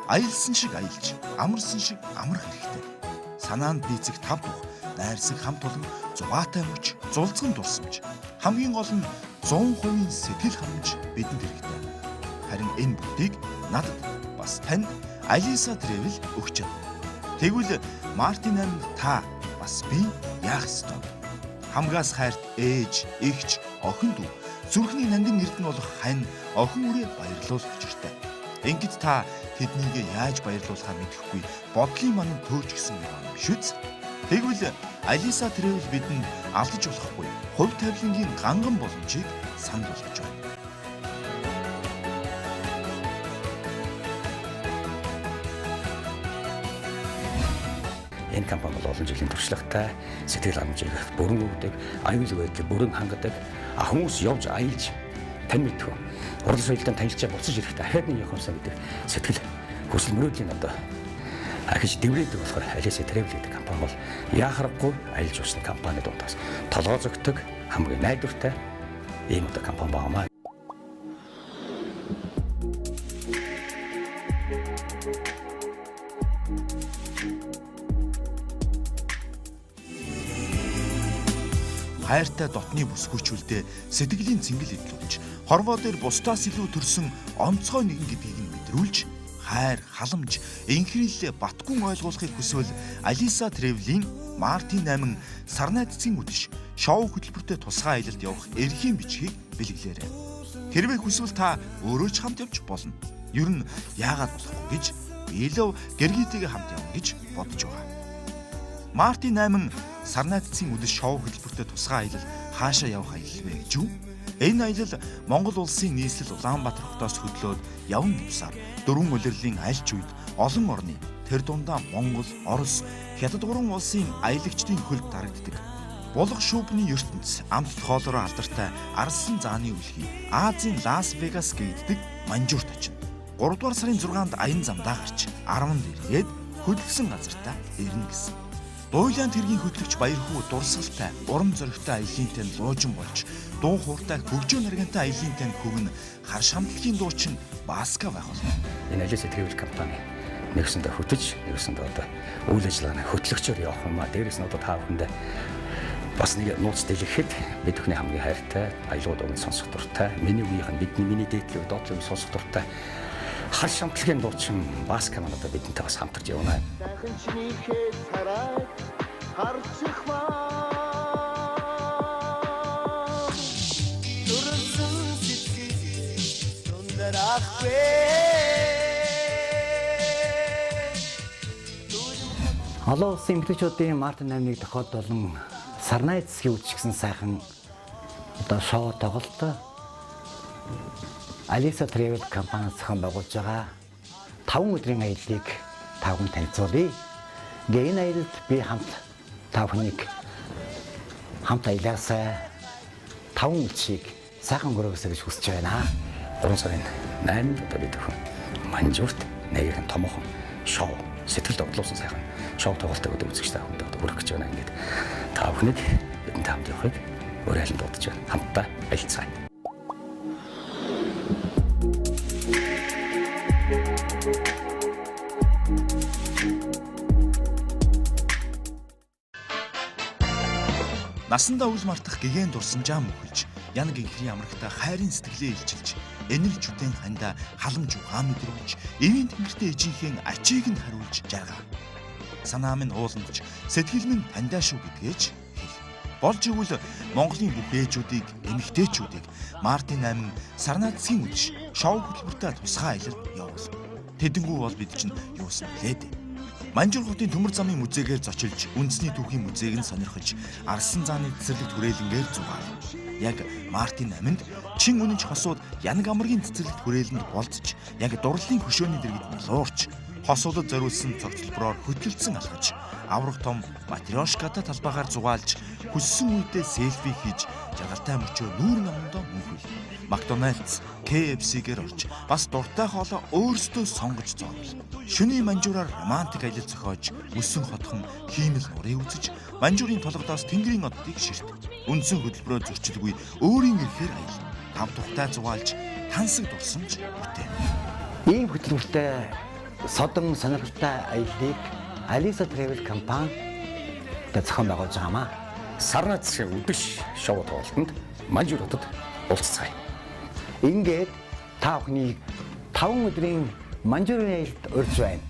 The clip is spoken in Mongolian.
Аялсан шиг аялж, амарсан шиг амрах хэрэгтэй. Санаанд бийцэх тав тух, найрсаг хамт олон, зугаатай мөч, зулцган дурсамж. Хамгийн гол нь 100% сэтгэл ханамж бидэнд хэрэгтэй. Харин энэ бүгдийг надад бас танд Алиса Travel өгч чадна. Тэгвэл Мартин 8-нд та бас би яах ёстой вэ? Хамгаас хайрт ээж, эгч, охин дүү, зүрхний нандин эрдэнэ болох хань, охин үрээ баярлуулах учиртай. Ингээд та тэднийг яаж баярлуулахаа мэдэхгүй бодлын манан төөрч гисэн юм биш үз? Тэгвэл Алиса Travel бидэнд алдаж болохгүй хувь тавилангийн ганган боломжийг санал болгож байна. Энэ компани бол олон жилийн туршлагатай, сэтгэл хангамжийг бүрэн өгдөг, аюулгүй байдлыг бүрэн хангадаг. Хүмүүс явж аялж тань мэдхүү. Урлаг соёлтой танилцаа буцаж ирэхдээ дахиад нэг явах юмсан гэдэг сэтгэл хүсэл мөрөөдлийн одоо ахиж дэврээдэг болохоор Алиса Travel гэдэг компани бол яхаарахгүй аялал жуулчны компани дундаас толгой зөгтөг хамгийн найдвартай ийм одоо компани байна. Хайртай дотны бүсгүйчүүлдэ сэтгэлийн цэнгэл эдлүүлж, хорвоо дээр бусдаас илүү төрсөн онцгой нэгэн гэдгийг нь мэдрүүлж, хайр, халамж, инхрийлээ батгүй ойлгуулахыг хүсвэл Алиса Travel-ийн Мартин 8 Сарнай цэцгийн үдэш шоу хөтөлбөртэй тусгай аялалд явах эрхийн бичгийг бэлгэлээрэй. Хэрвээ хүсвэл та өөрөө ч хамт явж болно. Ер нь яагаад болохгүй гэж би л гэргийтэйгээ хамт явна гэж бодож байгаа. Мартин 8 Сарнай цэцгийн үдэш шоу хөтөлбөртэй тусгай аялал хаашаа явах аялал вэ гэж юу? Энэ аялал Монгол улсын нийслэл Улаанбаатар хотоос хөдлөөд явн явсаар дөрвөн улирлын альч үед олон орны тэр дундаа Монгол, Орос, Хятад гурван улсын аялагчдын хөлд дарагддаг. Булга шүүбний ертөнц, амт хоолороо алдартай Арсан зааны үлгий, Азийн Лас Вегас гэдэг Манжуурт очино. 3 дугаар сарын 6-нд аян замдаа гарч 10-нд эргээд хөдөлсөн газартаа ирнэ гэсэн. Дуйлан тэргийн хөтлөгч Баярхүү дурсгалтай, урам зоригтой аялын тань луужин болж, дуу хууртай хөгжөө наргантай аялын тань хөвн хар шамтлагийн дуучин Баска байх болно. Энэ Алиса Travel компани нэгсэндээ хөтөж, нэгсэндээ одоо үйл ажиллагааны хөтлөгчөөр явах юм а. Дээрээс нь одоо та бүхэндээ бас нэг нууц дэлгэхэд бид бүхний хамгийн хайртай, аялгууд өмнө сонсох дуртай, миний үеийнх нь бидний миний дээдлэг доотлог сонсох дуртай хар шамтлагийн дуучин Баска маань одоо бидэнтэй бас хамтарч явна. Олон улсын эмэгтэйчүүдийн Мартин 8-ыг тохиолдолн Сарнай цэцгийн үдшигсэн гэсэн сайхан одоо шоу тоглолт Алиса Travel компани зохион байгуулж байгаа 5 өдрийн аяллыг та бүхэн танилцуулъя. Ингээ энэ аялалд би хамт та бүхнийг хамт аялаасай 5 үдшийг сайхан өнгөрөөсэй гэж хүсэж байна. 3 сарын 8-нд одоо бид бүхэн Манжуурт нэгэн томоохон шоу сэтгэл догдлуулсан сайхан шоу тоглолтыг одоо үзэгч та бүхэнд одоо хүргэх гэж байна. Ингээд та бүхнийг бидэнтэй хамт явахыг уриалан дуудаж байна. Хамтдаа аялцгаая. Насандаа үл мартах гэгээн дурсамжаа мөхөлж, янаг инхрийн амрагтаа хайрын сэтгэлээ илчилж, энэл жүтэн хандаа халамж ухаан мэдрүүлж, эвийн тэнгэртэй ээжийнхээ ачийг нь хариулж жаргаа. Санаа минь ууландч, сэтгэл минь таньдаа шүү гэдгээч хэл. Болж игэл Монголын бүх ээжүүдийг, эмэгтэйчүүдийг Мартин 8 Сарнай цэцгийн үдэш шоу хөтөлбөртэй тусгай аялалд явуул. Тэдэнгүү бол бид чинь юусан блээ дээ. Манжуур хотын төмөр замын музейгээр зочилж, үндэсний түүхийн музейг нь сонирхож, Арсан зааны цэцэрлэгт хүрээлэнгээр зугаал. Яг Мартин 8-нд чин үнэнч хосууд Янаг амргийн цэцэрлэгт хүрээлэнд болцож, яг дурлалын хөшөөний дэргэд нулуурч, хосуудад зориулсан цогцлбороор хөтөлцөн алхаж, аврах том матрешката талбайгаар зугаалж, хүссэн үедээ селфи хийж, жаргалтай мөчөө нүүр намдаа мөнхөл. Макдональдс, KFC-гээр орж, бас дуртай хоолоо өөрсдөө сонгож зоовол. Шөнийн Манжуураар романтик аялал зохиож, мөсөн хотхон хиймэл нурыг үзэж, Манжуурын толгодоос тэнгэрийн оддыг ширт. Үндсэн хөдөлбөрөө зөрчилгүй өөрийн эрхээр аял. Тав тухтай зугаалж, тансаг дурсамж бүтээн. Ийм хөтөлбөртэй содон сонирхолтой аяллыг Alisa Travel компани зохион байгуулж байгаа маа. Сарнай засгийн үдэш шоу тоглолтод Манжуур хотод уулзцгаая. Ингээд та бүхнийг 5 өдрийн Манжуурын аялалд урьж байна.